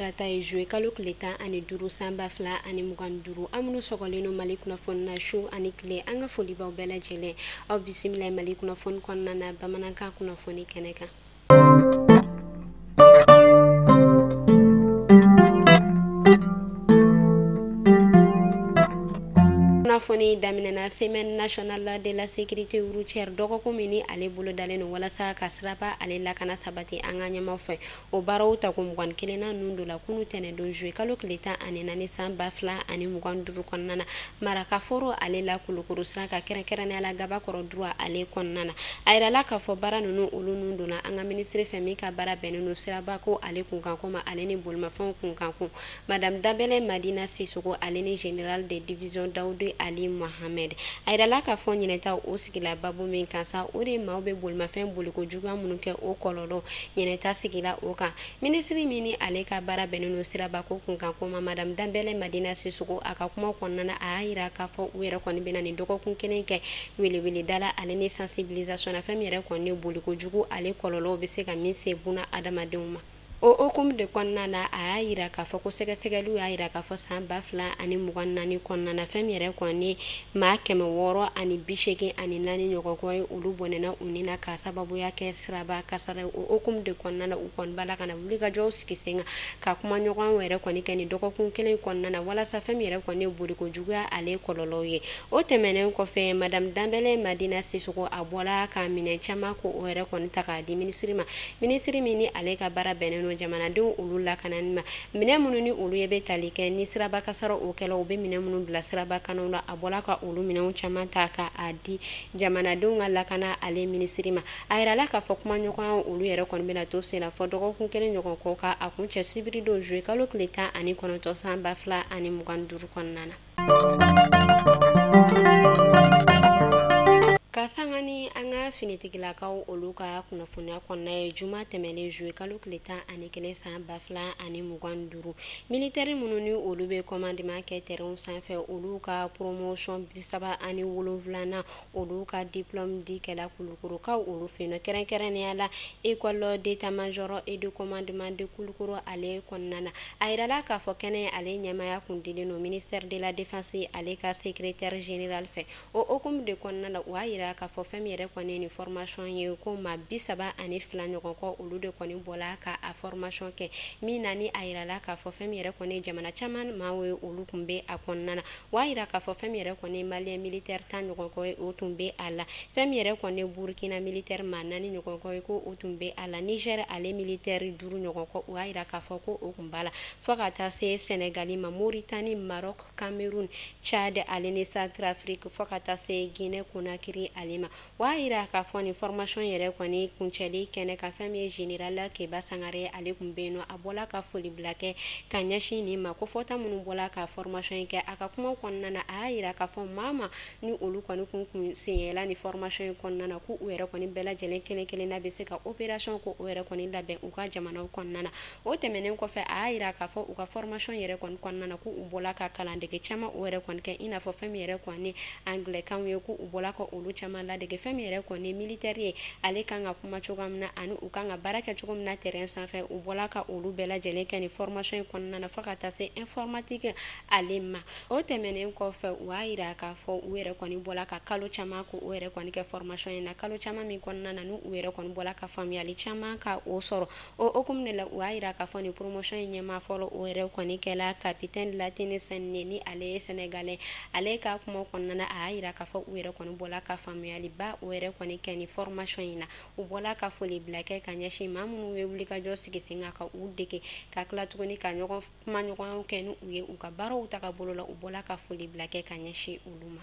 Tarata ye juillet kalo tile 15 san 2025. Aw minnu sɔgɔlen don Mali kunnafoni na su ani tile, an ka folibaw bɛɛ lajɛlen. Aw bisimila Mali kunnafoni kɔnɔna na bamanankan kunnafoni kɛnɛ kan. Kunnafoni daminɛna semaine nationale de la sécurité routière dɔgɔkun min ni ale bolo dalen don walasa ka siraba ale lakana sabati an ka ɲɛmaw fɛ. O baaraw tako 21nan ninnu don la kunu tɛnɛndon juillet kalo tile 14 san 2025 kɔnɔna na marakaforo ale la Kulukoro sira ka kɛrɛnkɛrɛnnenya la Gabakɔrɔ droit ale kɔnɔna na. A yirala k'a fɔ baara ninnu olu nun donna an ka minisiri fɛ min ka baara bɛnnen don sirabako ale kunkanko ma ale ni bolimafɛnw kunkanko. Madame Danbɛlɛ Madina Sisoko ale ni général de division Dawudu Ali Mohamed. A yirala k'a fɔ ɲinɛta o sigila babu min kan sa, o de maaw bɛ bolimafɛn boliko juguya minnu kɛ o kɔlɔlɔ ɲinɛta sigila o kan. Minisiri min ni ale ka baara bɛnnen don sirabako kunkanko ma, Madame Danbɛlɛ Madina Sisoko, a ka kuma kɔnɔna na a y'a yira k'a fɔ u yɛrɛ kɔni bɛna nin dɔgɔkun kelen kɛ weleweleda la ale ni sensibilisation na fɛn min yɛrɛ kɔni ye boliko jugu ale kɔlɔlɔw bɛ se ka min se buna adamadenw ma. O hukumu de kɔnɔna na a y'a yira k'a fɔ ko sɛgɛsɛgɛliw y'a yira k'a fɔ san 2024 kɔnɔna na fɛn min yɛrɛ kɔni maa 684 ɲɔgɔn kɔ ye olu bɔnɛna u ni na k'a sababuya kɛ siraba kasara ye. O hukumu de kɔnɔna na u kɔni b'a la ka na wulikajɔw sigi sen kan ka kuma ɲɔgɔn yɛrɛ kɔni kɛ nin dɔgɔkun kelen kɔnɔna na walasa fɛn min yɛrɛ kɔni ye boliko juguya ale kɔlɔlɔw ye. O tɛmɛnen kɔfɛ, Madame Danbɛlɛ Madina Sisoko a bɔla ka minɛn caman ko o yɛrɛ kɔni ta k'a di minisiri ma, minisiri min ni ale ka baara bɛnnen don jamanadenw olu lakanani ma. Minɛn minnu ni olu ye bɛ tali kɛ ni siraba kasara o kɛla, u bɛ minɛn minnu bila siraba kanaw la, a bɔla ka olu minɛnw caman ta ka a di jamanadenw ka lakana ale minisiri ma. A yirala k'a fɔ kumaɲɔgɔnya olu yɛrɛ kɔni bɛna to sen na fɔ dɔgɔkun kelen ɲɔgɔn kɔ ka a kuncɛ sibiri don juillet kalo tile 19 san 2025 kɔnɔna na. Ka sanga ni an ka finitigilakaw olu ka kunnafoniya kɔnɔna ye, juma tɛmɛnen juillet kalo tile 11 san 2025, militaire minnu ni olu bɛ commandement kɛ terrain sanfɛ olu ka promotion 37nan olu ka diplôme di kɛla Kulukorokaw olu fɛ yen nɔ, kɛrɛnkɛrɛnnenya la école d'état-major et de commandement de Kulukoro ale kɔnɔna na. A yirala k'a fɔ kɛnɛ ale ɲɛmaaya kun dilen don ministère de la défense ale ka secrétaire général fɛ. O hukumu de kɔnɔna na u y'a yira k'a fɔ fɛn min yɛrɛ kɔni ni formation ye ko maa 32 ɲɔgɔn kɔ olu de kɔni bɔla ka a formation kɛ, min na ni a yirala k'a fɔ fɛn min yɛrɛ kɔni jamana caman maaw ye olu tun bɛ a kɔnɔna na. U y'a yira k'a fɔ fɛn min yɛrɛ kɔni malien militaire 10 ɲɔgɔn kɔ ye o tun bɛ a la, fɛn min yɛrɛ kɔni Burkina militaire maa 4 ɲɔgɔn kɔ ye ko o tun bɛ a la, Niger ale militaire 5 ɲɔgɔn kɔ u y'a yira k'a fɔ ko o tun b'a la, fo ka taa se Sénégal ma, Mauritanie, Maroc, Cameroun, Tchad ale ni Centrafrique, fo ka taa se Guinée Conakry ale ma. O y'a yira k'a fɔ nin formation yɛrɛ kɔni kuncɛli kɛnɛ ka fɛn min ye général Keba Sangare ale tun bɛ yen nɔ, a bɔla ka foli bila kɛ ka ɲɛsin nin ma ko fɔta minnu bɔla ka formation in kɛ. A ka kuma kɔnɔna na a y'a yira k'a fɔ maa ma ni olu kɔni kun sen yɛlɛ ni formation in kɔnɔna na k'u yɛrɛ kɔni bɛɛ lajɛlen kelen kelen na bɛ se ka opération ko o yɛrɛ kɔni labɛn u ka jamanaw kɔnɔna na. O tɛmɛnen kɔfɛ a y'a yira k'a fɔ u ka formation yɛrɛ kɔni kɔnɔna na k'u bɔla ka kalandege caman o yɛrɛ kɔni kɛ, i n'a fɔ fɛn min yɛrɛ kɔni anglais kanw ye k'u bɔla ka olu caman ladege, fɛn min yɛrɛ kɔni militaire ye ale kan ka kuma cogoya min na ani u kan ka baara kɛ cogo min na terrain sanfɛ, u bɔla ka olu bɛɛ lajɛlen kɛ nin formation in kɔnɔna na fo ka taa se informatique ale ma. O tɛmɛnen kɔfɛ u y'a yira k'a fɔ u yɛrɛ kɔni bɔla ka kalo caman ko o yɛrɛ kɔni kɛ formation in na, kalo caman min kɔnɔna na n'u yɛrɛ kɔni bɔla ka faamuyali caman ka o sɔrɔ. O hukumu de la u y'a yira k'a fɔ nin promotion in ɲɛmaa fɔlɔ o yɛrɛ kɔni kɛla capitaine Latine Sane ni ale ye Sénégalais. Ale ka kuma kɔnɔna na a y'a yira k'a fɔ u yɛrɛ kɔni bɔla ka faamuyaliba o yɛrɛ kɔni kɛ nin formation in na. U bɔla ka foli bila kɛ ka ɲɛsin maa minnu ye wulikajɔ sigi sen kan ka u dege ka tila tuguni ka ɲɔgɔn kuma ɲɔgɔnyaw kɛ ni u ye u ka baaraw taga bolo la, u bɔla ka foli bila kɛ ka ɲɛsin olu ma.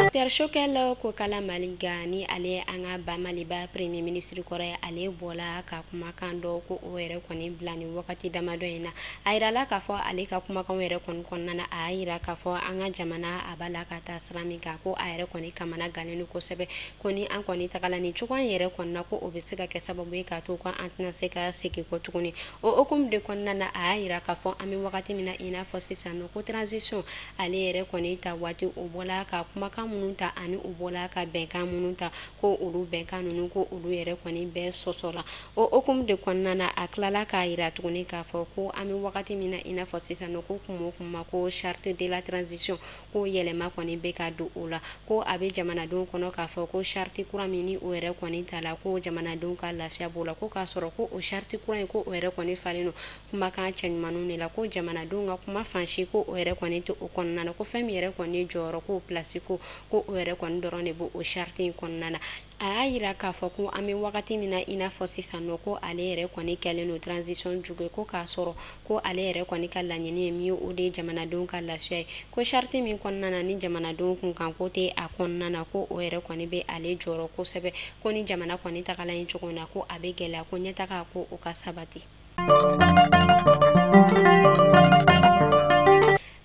Docteur Choguel Kokalla Maïga ni ale an ka ba Maliba premier ministre kɔrɔ ye, ale bɔla ka kumakan dɔ ko o yɛrɛ kɔni bila nin wagati damadɔ in na. A yirala k'a fɔ ale ka kumakanw yɛrɛ kɔni kɔnɔna na a y'a yira k'a fɔ an ka jamana a b'a la ka taa sira min kan ko a yɛrɛ kɔni kamana gannen don kosɛbɛ, ko ni an kɔni tagala nin cogoya in yɛrɛ kɔni na ko o bɛ se ka kɛ sababu ye k'a to ko an tɛna se ka segin kɔ tuguni. O hukumu de kɔnɔna na a y'a yira k'a fɔ an bɛ wagati min na i n'a fɔ sisan nɔ ko transition ale yɛrɛ kɔni ta waati o bɔla ka kumakan minnu ta ani u bɔla ka bɛnkan minnu ta, ko olu bɛnkan ninnu ko olu yɛrɛ kɔni bɛɛ sɔsɔ la. O hukumu de kɔnɔna na, a tilala k'a yira tuguni k'a fɔ ko an bɛ wagati min na i n'a fɔ sisan nɔ, ko kuma o kuma ko charte de la transition ko yɛlɛma kɔni bɛ ka don o la, ko a bɛ jamanadenw kɔnɔ k'a fɔ ko charte kura min ni o yɛrɛ kɔni ta la, ko jamanadenw ka lafiya b'o la, ko k'a sɔrɔ ko o charte kura in ko o yɛrɛ kɔni falen don kumakan cɛɲumanninw de la, ko jamanadenw ka kuma fan si ko o yɛrɛ kɔni tɛ o kɔnɔna na, ko fɛn min yɛrɛ kɔni jɔyɔrɔ ko place ko o yɛrɛ kɔni dɔrɔn de b'o charte in kɔnɔna na. A y'a yira k'a fɔ ko an bɛ wagati min na i n'a fɔ sisan nɔ, ko ale yɛrɛ kɔni kɛlen don transition jugu ye, ko k'a sɔrɔ ko ale yɛrɛ kɔni ka laɲini ye min ye, o de ye jamanadenw ka lafiya ye, ko charte min kɔnɔna na ni jamanadenw kunkan ko tɛ a kɔnɔna na, ko o yɛrɛ kɔni bɛ ale jɔyɔrɔ kosɛbɛ, ko ni jamana kɔni tagala yen cogo min na, ko a bɛ gɛlɛya, ko ɲɛtaga ko o ka sabati.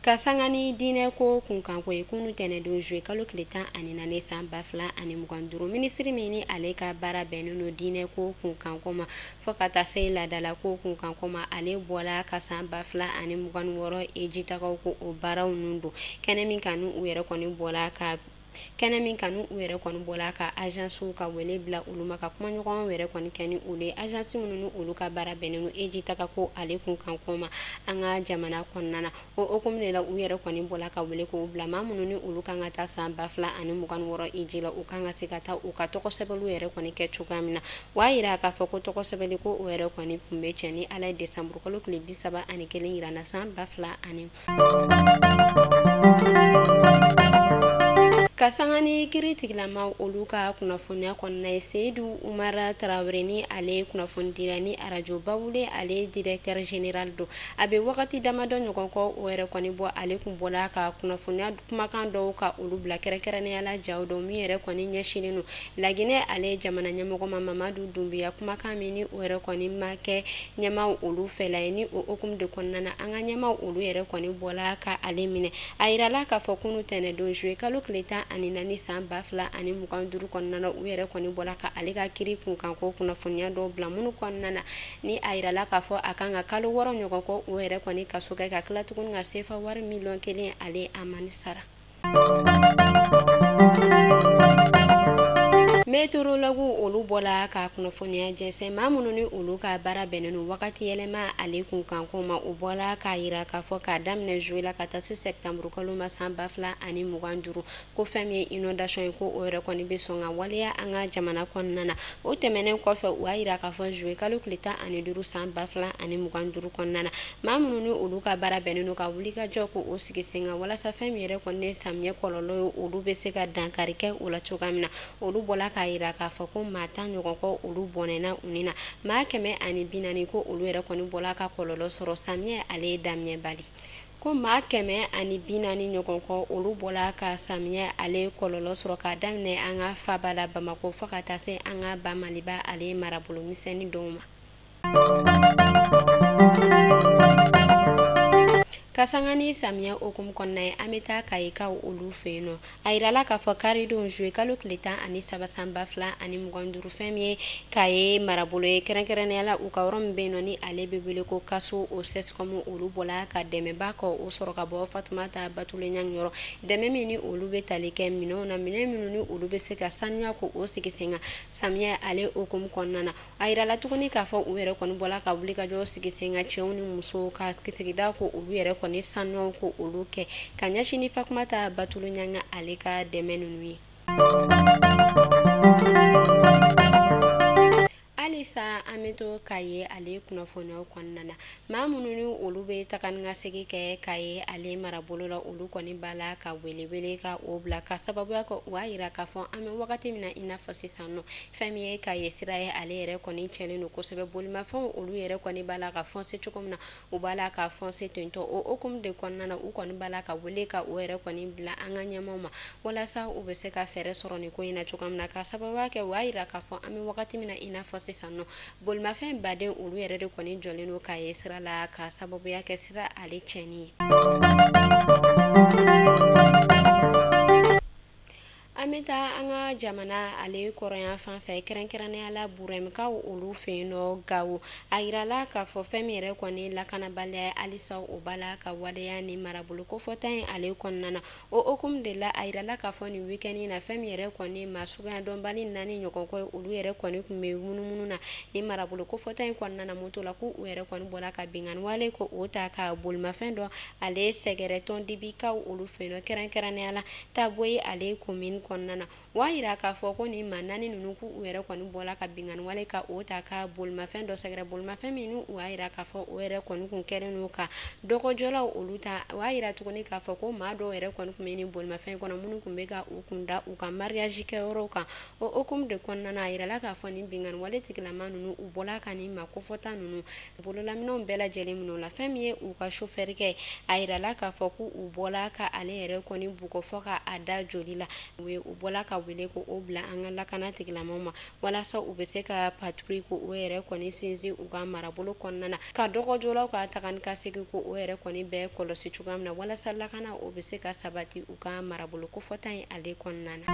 Ka sanga ni diinɛ ko kunkanko ye, kunu tɛnɛdon juillet kalo tile 14 san 2025, minisiri min ni ale ka baara bɛnnen don diinɛ ko kunkanko ma fo ka taa se laadala ko kunkanko ma, ale bɔla ka san 2026 ejitagaw ko o baaraw ninnu don kɛnɛ min kan n'u yɛrɛ kɔni bɔla ka kɛnɛ min kan n'u yɛrɛ kɔni bɔla ka agensiw ka wele bila olu ma, ka kumaɲɔgɔn yɛrɛ kɔni kɛ ni olu ye, agence minnu ni olu ka baara bɛnnen don ejitaga ko ale kunkanko ma an ka jamana kɔnɔna na. O hukumu de la, u yɛrɛ kɔni bɔla ka wele k'o bila maa minnu ni olu kan ka taa san 2026 eji la, u kan ka se ka taa u ka tɔgɔ sɛbɛnliw yɛrɛ kɔni kɛ cogoya min na. O y'a yira k'a fɔ ko tɔgɔ sɛbɛnli ko o yɛrɛ kɔni tun bɛ cɛ ni Ala ye décembre kalo tile 31 yira na san 2000. Ka sanga ni kiiri tigilamaw olu ka kunnafoniya kɔnɔna ye, Seyidu Umara Tarawele ni ale ye kunnafonidila ni arajo Bawule ale directeur général don, a bɛ wagati damadɔ ɲɔgɔn kɔ o yɛrɛ kɔni bɔ, ale kun bɔla ka kunnafoniya kumakan dɔw ka olu bila, kɛrɛnkɛrɛnnenya la jaw dɔw min yɛrɛ kɔni ɲɛsinnen don Laginɛ ale jamana ɲɛmɔgɔ ma Mamadu Dunbiya, kumakan min ni o yɛrɛ kɔni ma kɛ ɲɛmaaw olu fɛla ye. Ni o hukumu de kɔnɔna na, an ka ɲɛmaaw olu yɛrɛ kɔni bɔla ka ale minɛ. A yirala k'a fɔ kunu tɛnɛdon juillet kalo tile 14 san 2025 kɔnɔna na, u yɛrɛ kɔni bɔla ka ale ka kiiri kunkanko kunnafoniya dɔw bila minnu kɔnɔna na, ni a yirala k'a fɔ a kan ka kalo 6 ɲɔgɔn kɔ o yɛrɛ kɔni kaso kɛ, ka tila tuguni ka sefa wari miliyɔn 1 ale amani sara. Météorologue olu bɔla ka kunnafoniya jɛnsɛn, maa minnu ni olu ka baara bɛnnen don wagati yɛlɛma ale kunkanko ma, u bɔla k'a yira k'a fɔ k'a daminɛ juillet la ka taa se septembre kalo ma san 2025, ko fɛn min ye inondation ye, ko o yɛrɛ kɔni bɛ sɔn ka waleya an ka jamana kɔnɔna na. O tɛmɛnen kɔfɛ, u y'a yira k'a fɔ juillet kalo tile 15 san 2025 kɔnɔna na, maa minnu ni olu ka baara bɛnnen don ka wulikajɔ ko o sigi sen kan walasa fɛn min yɛrɛ kɔni ye samiyɛ kɔlɔlɔ ye, olu bɛ se ka dankari kɛ o la cogoya min na, olu bɔla k'a yira k'a fɔ ko maa 10 ɲɔgɔn kɔ olu bɔnɛna u ni na, maa 140 ko olu yɛrɛ kɔni bɔla ka kɔlɔlɔ sɔrɔ samiyɛ ale daminɛ bali, ko maa 140 ɲɔgɔn kɔ olu bɔla ka samiyɛ ale kɔlɔlɔ sɔrɔ k'a daminɛ an ka faba la Bamakɔ fo ka taa se an ka ba Maliba ale marabolo misɛnnin dɔw ma. Ka sanga ni samiyɛ hukumu kɔnɔna ye, an bɛ taa Kayikaw olu fɛ yen nɔ. A yirala k'a fɔ karidon juillet kalo tile 13 san 2025, fɛn min ye Kaye marabolo ye, kɛrɛnkɛrɛnnenya la u ka yɔrɔ min bɛ yen nɔ ni ale bɛ wele ko Kaso o CSCOM, olu bɔla ka dɛmɛba kɔ o sɔrɔ ka bɔ Fatumata Batule Ɲangi yɔrɔ, dɛmɛ min ni olu bɛ tali kɛ minɛnw na, minɛn minnu ni olu bɛ se ka sanuya ko o sigi sen kan samiyɛ ale hukumu kɔnɔna na. A yirala tuguni k'a fɔ u yɛrɛ kɔni bɔla ka wulikajɔ sigi sen kan cɛw ni musow ka sigida ko olu yɛrɛ kɔni sanuyaw ko olu kɛ ka ɲɛsin ni Fatumata Batule Ɲangi ale ka dɛmɛ ninnu ye. Halisa an bɛ to Kaye ale kunnafoniyaw kɔnɔna na, maa minnu ni olu bɛ taga ni ka segin kɛ Kaye ale marabolo la, olu kɔni b'a la ka welewele ka o bila ka sababuya kɛ u y'a yira k'a fɔ an bɛ wagati min na i n'a fɔ sisan nɔ, fɛn min ye Kaye sira ye, ale yɛrɛ kɔni cɛnnen don kosɛbɛ, bolimafɛnw olu yɛrɛ kɔni b'a la ka foncer cogo min na, u b'a la ka foncer tentɔ. O hukumu de kɔnɔna na, u kɔni b'a la ka wele ka o yɛrɛ kɔni bila an ka ɲɛmaaw ma walasa u bɛ se ka fɛɛrɛ sɔrɔ nin ko in na cogoya min na, ka sababuya kɛ u y'a yira k'a fɔ an bɛ wagati min na i n'a fɔ sisan nɔ, bolimafɛn baden olu yɛrɛ de kɔni jɔlen don Kaye sira la ka sababuya kɛ sira ale tiɲɛni ye. An An bɛ taa an ka jamana ale kɔrɔya fan fɛ, kɛrɛnkɛrɛnnenya la Burɛmkaw olu fɛ yen nɔ Gawo. A yirala k'a fɔ fɛn min yɛrɛ kɔni lakanabaliya halisa o b'a la ka waleya ni marabolo kofɔta in ale kɔnɔna na. O hokumu de la, a yirala k'a fɔ nin week-end in na fɛn min yɛrɛ kɔni maa suguya dɔnbali 4 ɲɔgɔn kɔ olu yɛrɛ kɔni tun bɛ munumunu na ni marabolo kofɔta in kɔnɔna na moto la, k'u yɛrɛ kɔni bɔra ka binkanni wale ko o ta ka bolimafɛn dɔ ale sɛgɛrɛ tɔndibikaw olu fɛ yen nɔ, kɛrɛnkɛrɛnnenya la Taboye ale commune kɔnɔna na. O y'a yira k'a fɔ ko nin maa 4 ninnu k'u yɛrɛ kɔni bɔra ka binkanni wale ka o ta ka bolimafɛn dɔ sɛgɛrɛ, bolimafɛn min u y'a yira k'a fɔ o yɛrɛ kɔni kun kɛlen don ka dɔgɔjɔlaw olu ta. O y'a yira tuguni k'a fɔ ko maa dɔw yɛrɛ kɔni tun bɛ nin bolimafɛn kɔnɔ minnu tun bɛ ka u kun da u ka mariage kɛyɔrɔw kan. O hokumu de kɔnɔna na, a yirala k'a fɔ nin binkanni wale tigilama ninnu u bɔra ka nin maa kofɔta ninnu bololaminɛnw bɛɛ lajɛlen minɛ u la. Fɛn min ye u ka chauffeur kɛ, a yirala k'a fɔ ko u bɔra ka ale yɛrɛ kɔni bugɔ fɔ ka a da joli la. U bɔra ka wele ko o bila an ka lakana tigilamaw ma walasa u bɛ se ka patrouille ko o yɛrɛ kɔni sinsin u ka marabolo kɔnɔna na, ka dɔgɔjɔlaw ka taga ni ka segin ko o yɛrɛ kɔni bɛɛ kɔlɔsi cogoya min na walasa lakana o bɛ se ka sabati u ka marabolo kofɔta in ale kɔnɔna na.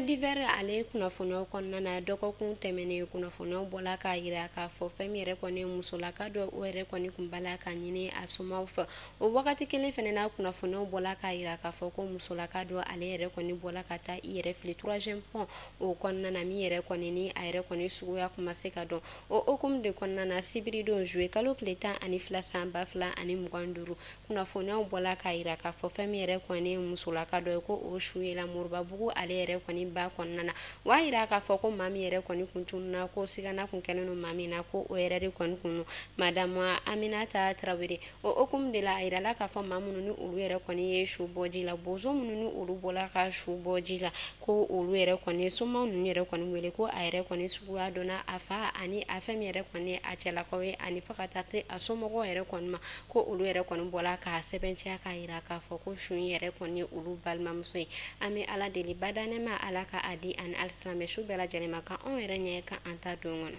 Divers ale kunnafoniyaw kɔnɔna na, dɔgɔkun tɛmɛnen kunnafoniyaw bɔla k'a yira k'a fɔ fɛn min yɛrɛ kɔni musolaka dɔ o yɛrɛ kɔni kun b'a la ka ɲini a somaw fɛ. O wagati kelen fɛnɛ na, kunnafoniyaw bɔla k'a yira k'a fɔ ko musolaka dɔ ale yɛrɛ kɔni bɔla ka taa i yɛrɛ fili 3e pont o kɔnɔna na, min yɛrɛ kɔni ni a yɛrɛ kɔni suguya kun ma se ka dɔn. O hokumu de kɔnɔna na, sibiridon juillet kalo tile 12 san 2025, kunnafoniyaw bɔla k'a yira k'a fɔ fɛn min yɛrɛ kɔni musolaka dɔ ye ko o su yela Moribabugu ale yɛrɛ kɔni ba kɔnɔna na. O y'a yira k'a fɔ ko maa min yɛrɛ kɔni kun tununna, ko sigana kun kɛlen don maa min na, ko o yɛrɛ de kɔni kun don Madame Aminata Traoré. O hokumu de la, a yirala k'a fɔ maa minnu ni olu yɛrɛ kɔni ye su bɔ ji la, bozo minnu ni olu bɔla ka su bɔ ji la, ko olu yɛrɛ kɔni somaw ninnu yɛrɛ kɔni wele ko a yɛrɛ kɔni suguya dɔnna a fa ani a fɛn min yɛrɛ kɔni a cɛlakaw ye ani fo ka taa se a somɔgɔw yɛrɛ kɔni ma, ko olu yɛrɛ kɔni bɔla k'a sɛbɛntiya k'a yira k'a fɔ ko su in yɛrɛ kɔni ye olu balimamuso ye. An bɛ Ala deli badanɛma Ala ka a di ani alisilamɛ su bɛɛ lajɛlen ma, ka anw yɛrɛ ɲɛ ka an ta don kɔnɔ.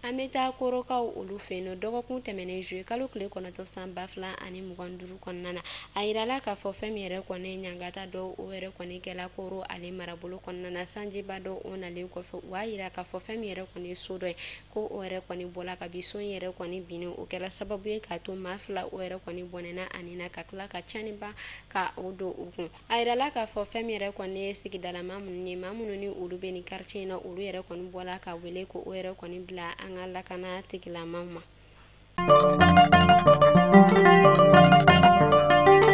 An bɛ taa Korokaw olu fɛ yen nɔ, dɔgɔkun tɛmɛnen juillet kalo tile 9 san 2025 kɔnɔna na, a yirala k'a fɔ fɛn min yɛrɛ kɔni ɲangata dɔw o yɛrɛ kɔni kɛla Koro ale marabolo kɔnɔna na, sanjiba dɔw o nalen kɔfɛ. U y'a yira k'a fɔ fɛn min yɛrɛ kɔni ye so dɔ ye ko o yɛrɛ kɔni bɔla ka bin, so in yɛrɛ kɔni binnen, o kɛra sababu ye k'a to maa 2 o yɛrɛ kɔni bɔnɛna ani na ka tila ka tiɲɛniba ka o don u kun. A yirala k'a fɔ fɛn min yɛrɛ kɔni ye sigidalama minnu ye, maa minnu ni olu bɛ nin quartier in na, olu yɛrɛ kɔni bɔla ka wele ko o yɛrɛ kɔni bila an ka lakana tigilamaw ma.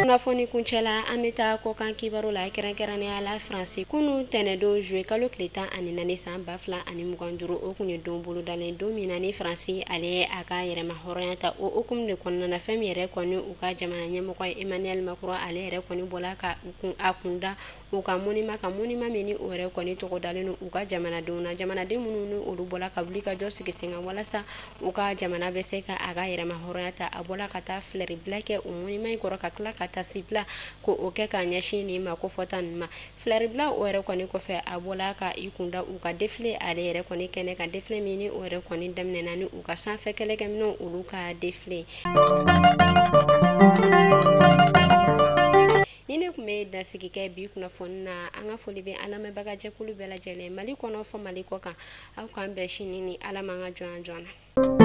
Kunnafoni kuncɛla, an bɛ taa kɔkan kibaru la, kɛrɛnkɛrɛnnenya la Faransi. Kunun tɛnɛndon juillet kalo tile 14 san 2025, o kun ye don bolodalen don min na ni Faransi ale ye a ka yɛrɛma hɔrɔnya ta. O hokumu de kɔnɔna na, fɛn min yɛrɛ kɔni u ka jamana ɲɛmɔgɔ ye Emmanuel Macron ale yɛrɛ kɔni bɔla ka a kun da u ka monument kan, monument min ni o yɛrɛ kɔni tɔgɔ dalen don u ka jamanadenw na, jamanaden minnu ni olu bɔla ka wuli ka jɔ sigi sen kan walasa u ka jamana bɛ se ka a ka yɛrɛma hɔrɔnya ta. A bɔla ka taa fleur bila kɛ o monument in kɔrɔ ka tila ka taa sibila ko o kɛ k'a ɲɛsin nin ma kofɔta ninnu ma. Fleur bila o yɛrɛ kɔni kɔfɛ, a bɔla ka i kun da u ka défilé ale yɛrɛ kɔni kɛnɛ kan, défilé min ni o yɛrɛ kɔni daminɛna ni u ka sanfɛ kɛlɛkɛminɛnw olu ka défilé. Ni ne tun bɛ dasigi kɛ bi kunnafoni na, an ka foli bɛ an lamɛnbaga jɛkulu bɛɛ lajɛlen Mali kɔnɔ fɔ Mali kɔ kan. Aw k'an bɛn sini ni Ala m'an ka jɔnya joona.